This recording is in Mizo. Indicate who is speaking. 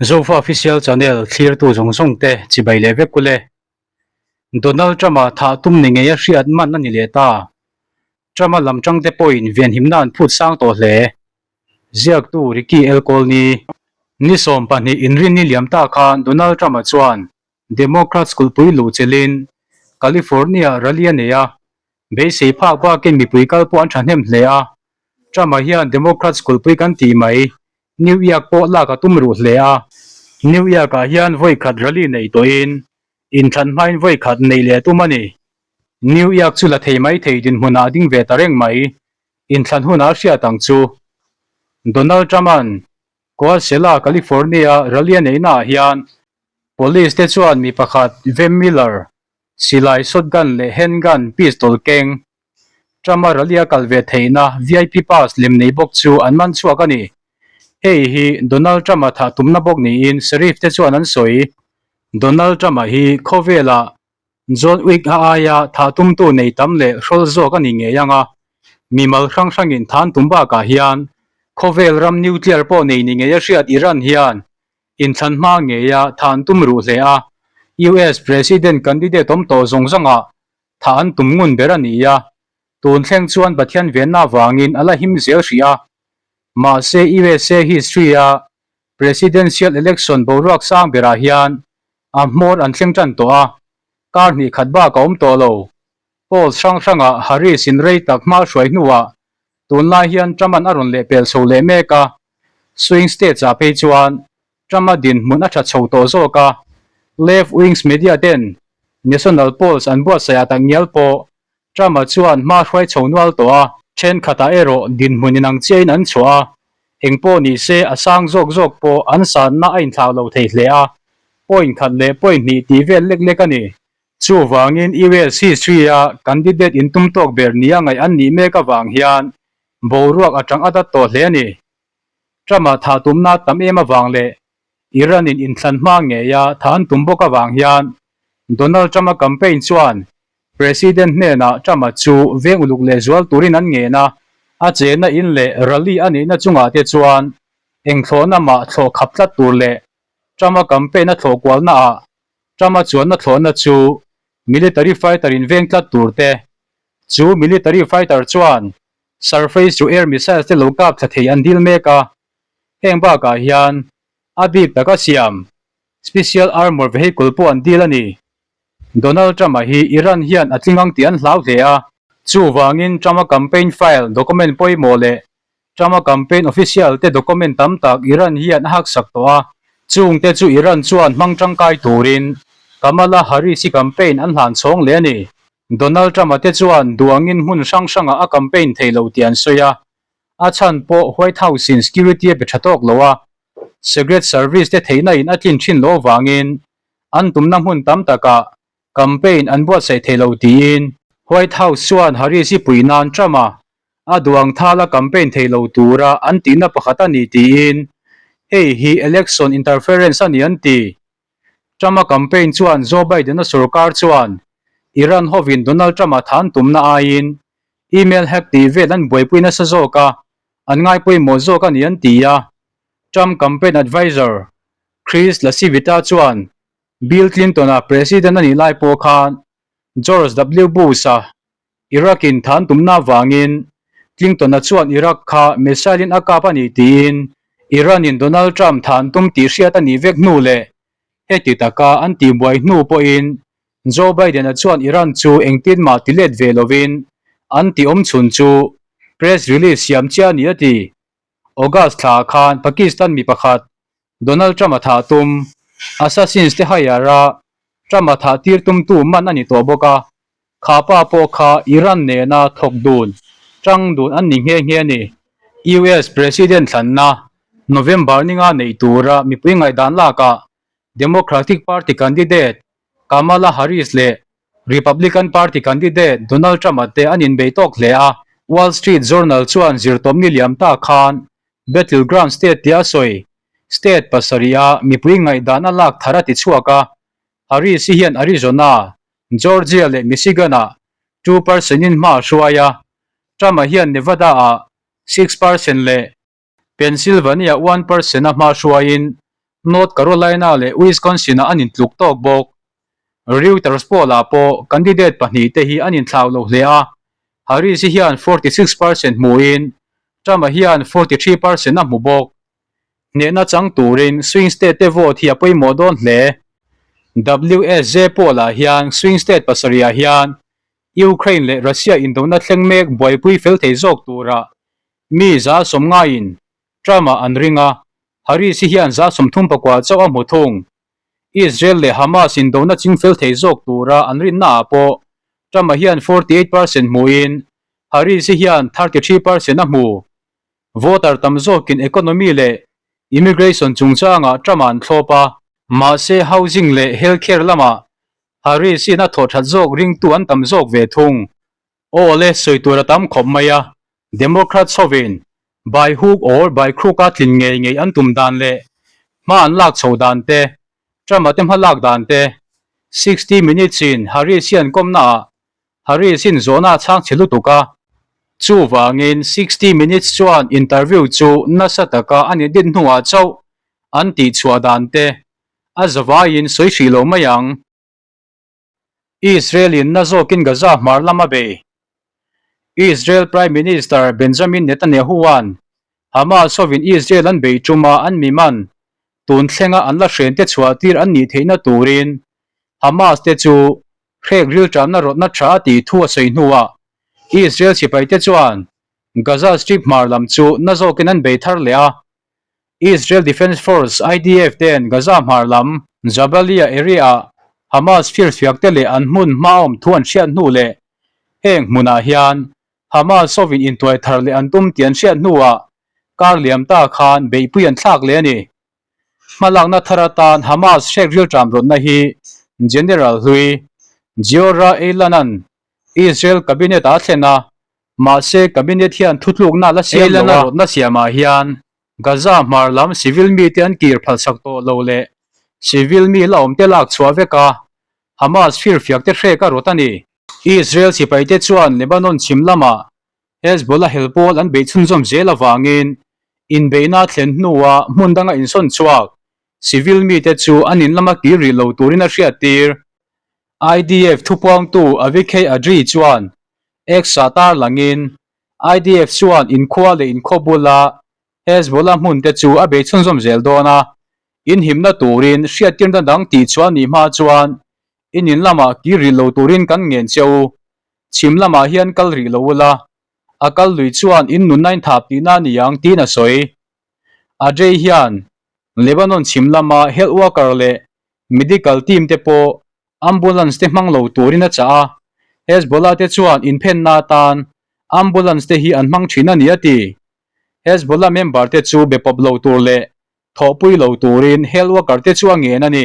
Speaker 1: Zofa Official Channel thlirtu zawng zawng te chibai leh vek ule. Donald Trump-a thah tum ni ngei a hriat man a ni leh ta. Trump-a lam tang te pawhin venhimna an phut sang tawh hle. Ziaktu Ricky L. Colney. Ni 12 inrinni liam ta khan Donald Trump-a chuan Democrats kulhpui luh chelhin California rally a nei a, beisei phak bakin mipui kal pawh an thahnem hle a. Trump-a hian Democrats kulhpui kan tih mai New York pawh lak a tum ruh hle a. New York-ah hian vawi khat rally nei tawhin inthlan hmain vawi khat neih leh tum a ni. New York chu la thei mai thei dinhmunah a ding ve ta reng mai. Inthlan hunah a hriat ang chu. Donald Trump-a'n Coachella, California rally a neihnaah hian Police te chuan mi pakhat Vem Miller, silai shotgun leh handgun pistol keng, Trump-a rally a kal ve theihna VIP pass lem nei bawk chu an man chhuak a ni. Hei hi Donald Trump-a thah tumna bawk niin Sheriff te chuan an sawi. Donald Trump-a hi khawvelah John Wick-a aia thah tumtu nei tam leh hrawl zawk a ni ngei ang a, mimal hrang hrangin than tum bakah hian khawvel ram nuclear pawh nei ni ngei a hriat Iran hian Inthlan hma ngeia tha an tum ruh hle a, US President candidate awm tawh zawng zawngah tha an tum ngun ber a ni a, tun thleng chuan Pathian venna avangin a la him zel hrih a. Mahse USA history-a Presidential election boruak sang berah hian a hmawr an thleng tan tawh a, kar hnih khat bak a awm tawh lo. Polls hrang hrangah Harris in rei tak hma hruai hnuah tunlai hian Trump-a'n a rawn lehpel chho leh mek a, swing states-ah phei chuan Trump-a dinhmun a tha chho tawh zawk a, left wings media ten national polls an buatsaih ah tak ngial pawh Trump-a chuan hma hruai chho nual tawh a, thenkhatah erawh dinhmun inang chiahin an chhuah a, engpawh ni se a sang zawk zawk pawh an sanna a inthlau lo thei hle a, point khat leh point hnih tih vel lek lek a ni. Chuvangin US history-a candidate intum tawk ber nia ngaih an nih mek avang hian boruak a tang a dat tawh hle a ni. Trump-a thah tumna tam em avang leh Iran-in inthlan hma ngeia thah an tum bawk avang hian Donald Trump-a campaign chuan President hnenah Trump-a chu veng uluk lehzual turin an ngen a, a chenna in leh rally a nihna chungah te chuan eng thlawhna mah thlawh khap tlat tur leh Trump-a campaign a thlawh kualnaah Trump-a chuanna thlawhna chu military fighter in veng tlat tur te, chu military fighter chuan surface to air missiles te lo kap thla thei an dil mek a, heng bakah hian a bik taka siam special armor vehicle pawh an dil a ni. Donald Trump-a hi Iran hian a tling ang tih an hlau hle a, chuvangin Trump-a campaign file document pawimawh leh Trump-a campaign official te document tam tak Iran hian a haksak tawh a, chung te chu Iran chuan hmang tangkai turin Kamala Harris-i campaign an hlan chhawng leh a ni. Donald Trump-a te chuan duangin hmun hrang hrangah a campaign thei lo tih an sawi a, a chhan pawh White House-in security a pe tha tawk lo a, Secret Service te theihna in a tlin thin loh avangin an tumna hmun tam takah campaign an buatsaih thei lo tiin White House chuan Harris-i puih nan Trump-a a duang thala campaign thei lo tura an tihna pakhat a ni tiin hei hi election interference a ni an ti. Trump-a campaign chuan Joe Biden-a sorkar chuan Iran hovin Donald Trump-a than tumna aiin email hack tih vel an buaipui nasa zawk a, an ngaipawimawh zawk a ni an ti a. Trump campaign adviser Chris LaCivita chuan Bill Clinton-a president a nih lai pawh khan George W. Bush-a Iraq-in than tumna avangin Clinton-a chuan Iraq kha missile-in a kap a ni tiin Iran-in Donald Trump than tum tih hriat a nih vek hnu leh heti taka an tihbuai hnu pawhin Joe Biden-a chuan Iran chu engtin mah ti let ve lovin an tih awm chhun chu press release siam chiah a ni a ti. August thla khan Pakistan mi pakhat Donald Trump-a thah tum assassins te hire-a Trump-a thah tir tumtu man a ni tawh bawk a, kha pa pawh kha Iran nena thawk dun, tang dun an ni nghe nghe a ni. US President thlanna November ninga neih tura mipui ngaihdan lakah Democratic Party candidate Kamala Harris leh Republican Party candidate Donald Trump-a te an inbei tawk hle a. Wall Street Journal chuan zirtawpni liam ta khan Battleground State tia a sawi, state pasarih-a mipui ngaihdan a lak thar a ti chhuak a. Harris-i hian Arizona, Georgia leh Michigan-ah 2 percent in hma a hruai a, Trump-a hian Nevada-ah 6 percent leh Pennsylvania 1 percent a hma hruaiin. North Carolina leh Wisconsin-ah an intluk tawk bawk. Reuters poll-ah pawh candidate pahnihte hi an inthlau lo hle a, Harris-i hian 46 percent hmuin Trump-a hian 43 percent a hmu bawk. Hnehna chang turin swing state-te vote hi a pawimawh dawn hle. WSJ poll-ah hian swing state pasarihah hian Ukraine leh Russia indona thleng mek buaipui fel thei zawk tura mi 190in Trump-a an ring a, Harris-i hian 34 chauh a hmu thung. Israel leh Hamas indona chingfel thei zawk tura an rinnaah pawh Trump-a hian 48 percent hmuin Harris-i hian 33 percent a hmu. Voter tam zawkin economy leh immigration chungchangah Trump-a an thlawp a. Mahse housing leh healthcare lamah Harris-in a thawh that zawk ringtu an tam zawk ve thung. Aw le, sawi tur a tam khawp mai a, Democrats hovin by hook or by crook a tlin ngei ngei an tum dan leh hma an lak chho dan te, Trump-a te hma lak dan te, 60 Minutes in Harris hian kawmna ah Harris in zawhna a chhang chhe lutuk a, chuvangin 60 Minutes chuan interview chu nasa taka a ni din hnuah chauh an tihchhuah dan te a zavaiin sawi hrih lo mai ang. Israel in na zawkin Gaza hmar lam a bei. Israel Prime Minister Benjamin Netanyahu-a'n Hamas hovin Israel an bei tuma an mi man tun thlenga an la hren te chhuah tir an nih theihna turin Hamas te chu hrek rilṭamna rawtna tha a tih thu a sawi hnuah Israel sipaite chuan Gaza Strip hmar lam chu na zawkin an bei thar leh a. Israel Defense Force, IDF, te'n Gaza hmar lam, Jabalia area-ah Hamas firfiakte leh an hmun hma awm thu an hriat hnu leh heng hmunah hian Hamas hovin intuai thar leh an tum tih an hriat hnuah kar liam ta khan beihpui an thlak leh a ni. Hmalakna thar atan Hamas hrek rilṭam rawtna hi General hlui Giora Eiland-a'n Israel Cabinet-a a thlen a, Mahse, Cabinet hian thutlukna la siam lo a. Rawtna siamah hian Gaza hmar lam civil mite an kir phalsak tawh lo leh civil mi la awmte lak chhuah vek a, Hamas firfiakte hrek a rawt a ni. Israel sipaite chuan Lebanon chhim lamah Hezbollah hel pawl an beih chhunzawm zel avangin inbeihna thlen hnuah hmun danga insawn chhuak civil mite chu an in lama kir rih lo turin a hriattir. IDF thupuangtu Avichai Adri chuan X-ah tarlangin IDF chuan inkhua leh inkhaw bula Hezbollah hmun te chu a bei chhunzawm zel dawn a, inhimna turin hriattirna dang tih chhuah nih hma chuan in in lamah kir rih lo turin kan ngen che u. Chhim lamah hian kal rih lo ula, a kal lui chuan in nunna in thap tihna a ni ang tiin a sawi. Adrei hian Lebanon chhim lama health worker leh medical team te pawh Ambulance te hmang lo turin a chah a, Hezbollah te chuan inphenna atan ambulance te hi an hmang thin a ni a ti. Hezbollah member te chu be pawp lo tur leh thawhpui lo turin health worker te chu a ngen a ni.